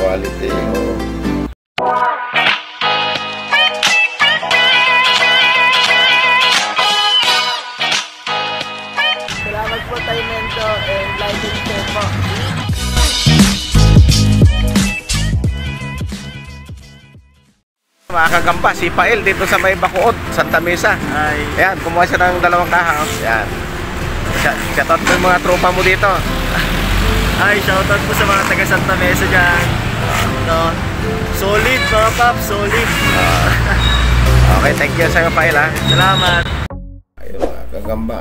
quality. Salamat po tayo Mento and like and share po. Mga kagamba, si Pael dito sa may Bacood, Santa Mesa. Ay, Ayan, kumuha siya ng 2 kaha. Ayan. Shoutout mo yung mga tropa mo dito. shoutout po sa mga taga Santa Mesa dyan. No? Solid mga paps, solid. Okay, thank you sa iyo Pael ha. Salamat. Ayun mga kagamba,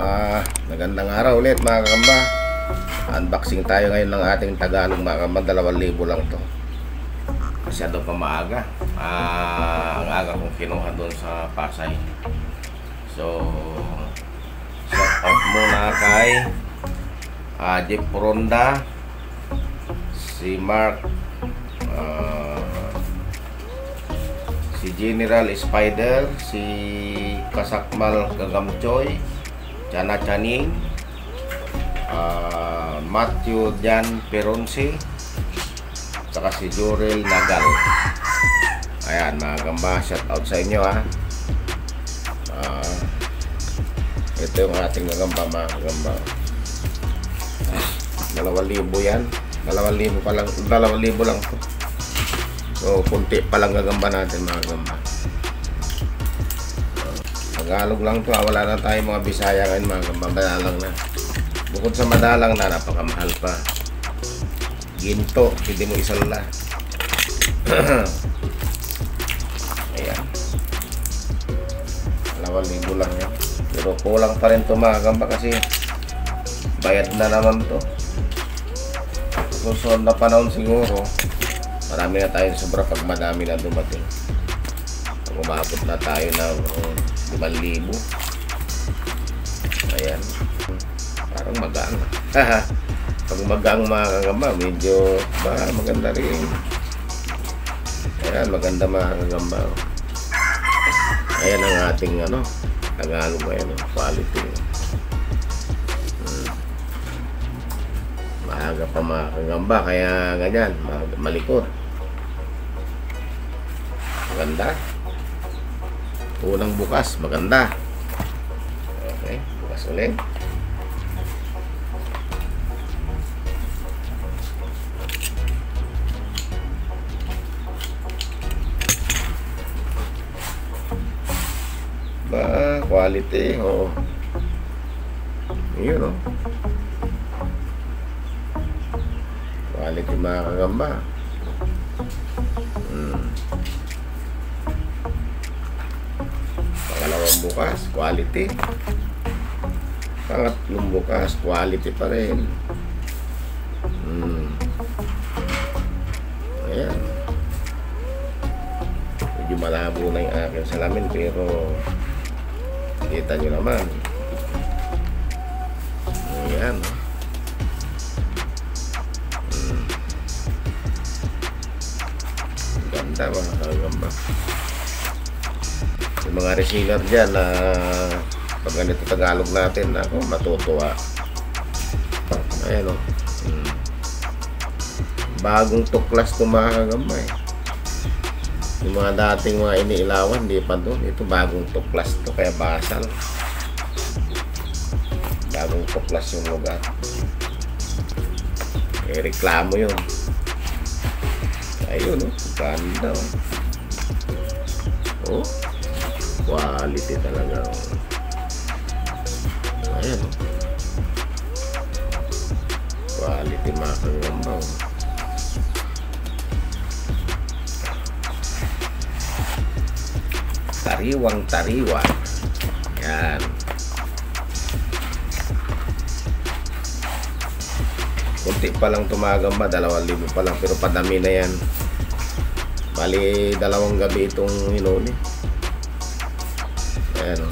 magandang araw ulit mga kagamba. Unboxing tayo ngayon ng ating Tagalog mga kagamba, 2,000 lang to. Masyado pa maaga. Ang aga kong kinuha doon sa Pasay. So shout out muna kay Jeff Ronda, si Mark, si General Spider, si Kasakmal Gagamchoy, Chana Chaning, Matthew Jan Peronsi, saka si Jorel Nagal. Ayan mga gamba, shout out sa inyo ha. Ito yung ating gamba mga gamba. 2,000 yan. 2,000 pa lang, 2,000 lang to. So kunti pa lang gagamba natin mga gamba. Tagalog lang to, wala na tayo mga Bisaya ngayon mga gamba. Madalang na. Bukod sa madalang na, napakamahal pa. Ginto, hindi mo isala. Ayan, 2,000 lang yan. Pero kulang pa rin ito mga gamba kasi bayad na naman to. Susunod na panahon siguro marami na tayong sobra pag madami na dumating. Pag umabot na tayo ng 5,000. Ayan, parang magaan na. Pag magang mga kagamba, medyo maganda rin. Ayan, maganda mga kagamba. Ayan ang ating Tagalog ngayon, quality. Maaga pa mga kagamba, kaya ganyan, malikot. Maganda. Unang bukas, maganda. Okay, bukas ulit. Quality, oo. Yun, quality mga kagamba. Pangalawang bukas, quality. Pangatlong bukas, quality pa rin. Ayan. Medyo malabo na yung aking salamin pero kita nyo naman. Ayan. Ganda mga kagamba. Yung mga reseller dyan na pag ganito Tagalog natin, ako matutuwa. Ayan o. Bagong tuklas itong mga kagamba eh. Yung mga dating mga iniilawan, di pa doon. Ito bagong tuklas to, kaya basal. Bagong tuklas yung lugar. Eh, reklamo yun. Ayun, ganda. Quality talaga. Ayan, quality mga kagamba. Tariwang-tariwang. Yan. Kunti pa lang tumagamba, 2,000 pa lang, pero padami na yan. Bali 2 gabi itong hinuli. Ayan o.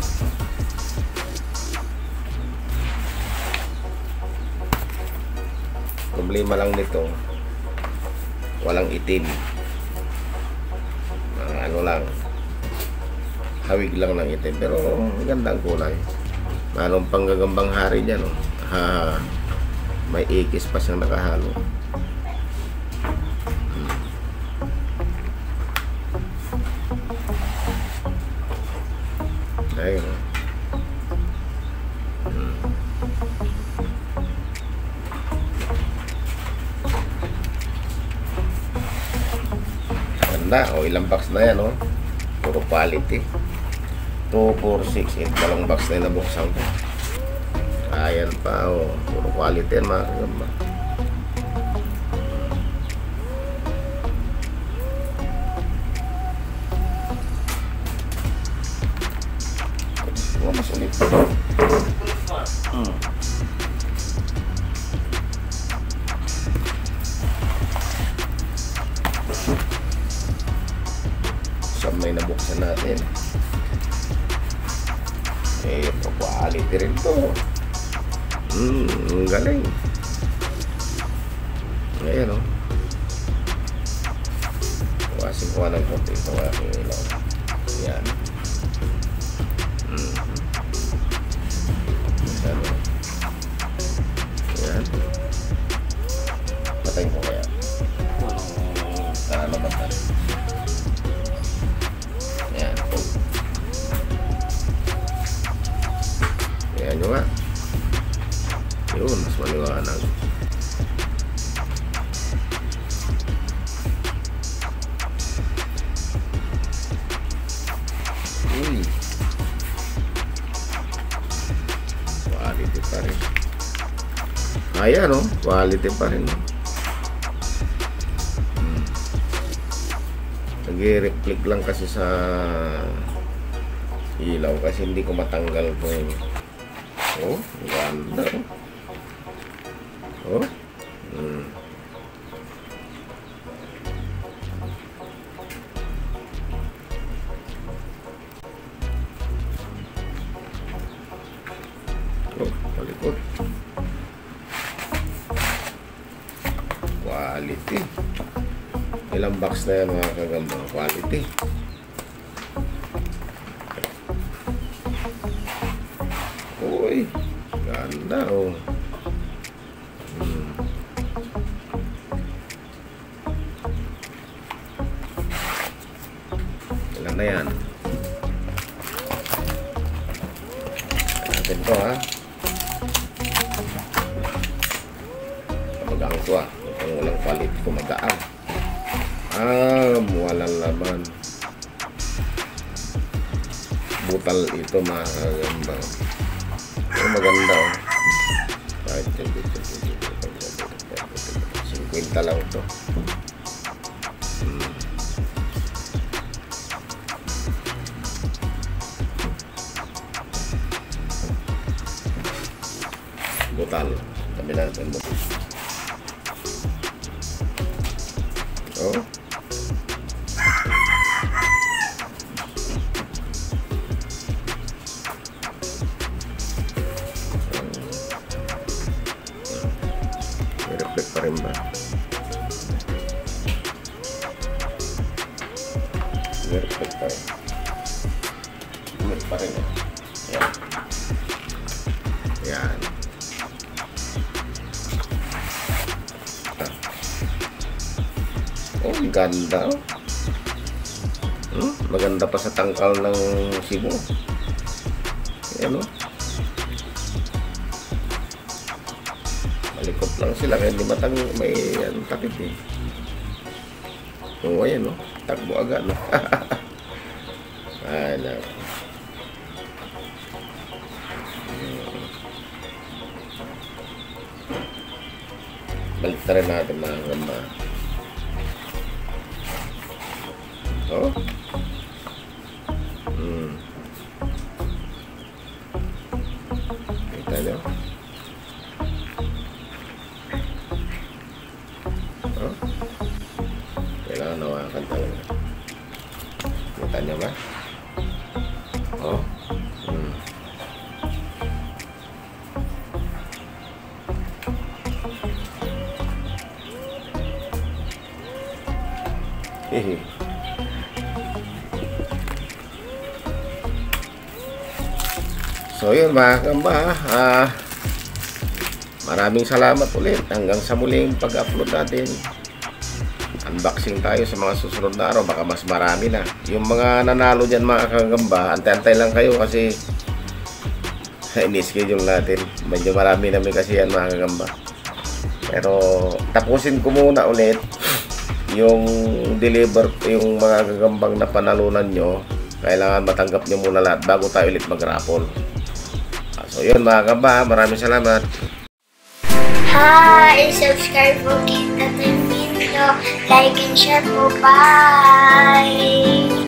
Problema lang nito, walang itim. Lang, hawig lang ng itim, pero gandang kulay. Mayroon pang gagambang hari dyan, may ikis pa siyang nakahalo. Ganda. O, ilang box na yan, oh. Puro quality. 2, 4, 6, 8. Dalawang box na yung nabuksan ko. Ayan pa, oh. Puro quality yan, mga kagamba. Mas ulit. Saan may nabuksan natin? Ito, quality rin to. Ang galing. Ayan, o. Wasin ko ng konti ito aking ilaw. Ayan. Ayan. Patayin ko kaya. Naman tayo. Ayan. Ayan nyo nga. Yun, mas maliwanag. Uy. Quality pa rin. Ayan, oh. Quality pa rin. Nag-reflect lang kasi sa ilaw kasi hindi ko matanggal po yun. Oh, ganda. Oh. Oh, palikot. Quality. Ilang box na yan, mga kagamba. Quality. Uy, ganda, oh. Ilan na yan? Natin to, ha? Magaan ko, ha? Itong walang quality ko, magaan. Walang laman. Butal ito, mga kagamba. Ito maganda, oh. Kahit 50 lang ito. Butal. Tabi natin butal. Oh. Reflect pa rin ba? Reflect pa rin. Reflect pa rin. Ayan. Ayan. Oh, ganda. Maganda pa sa tangkal ng Cebu. Ayan, oh. Malikot lang sila kaya hindi matang may takip eh. Oo, ayan, oh. Takbo agad, no? Ayan. Balik na rin natin, mga kagamba. Oh. Kita nyo? Oh. Kailangan nawakan talaga. Kita nyo ba? Oh. Hehe. So yun, mga kagamba, maraming salamat ulit hanggang sa muling pag-upload natin. Unboxing tayo sa mga susunod na araw, baka mas marami na. Yung mga nanalo dyan, mga kagamba, antay-antay lang kayo kasi ini-schedule natin. Medyo marami namin kasi yan, mga kagamba. Pero tapusin ko muna ulit yung deliver, yung mga gagambang na panalunan nyo, kailangan matanggap nyo muna lahat bago tayo ulit mag-raffle. So yun mga kamba, maraming salamat. Hi! Subscribe po kita ng video. Like and share po. Bye!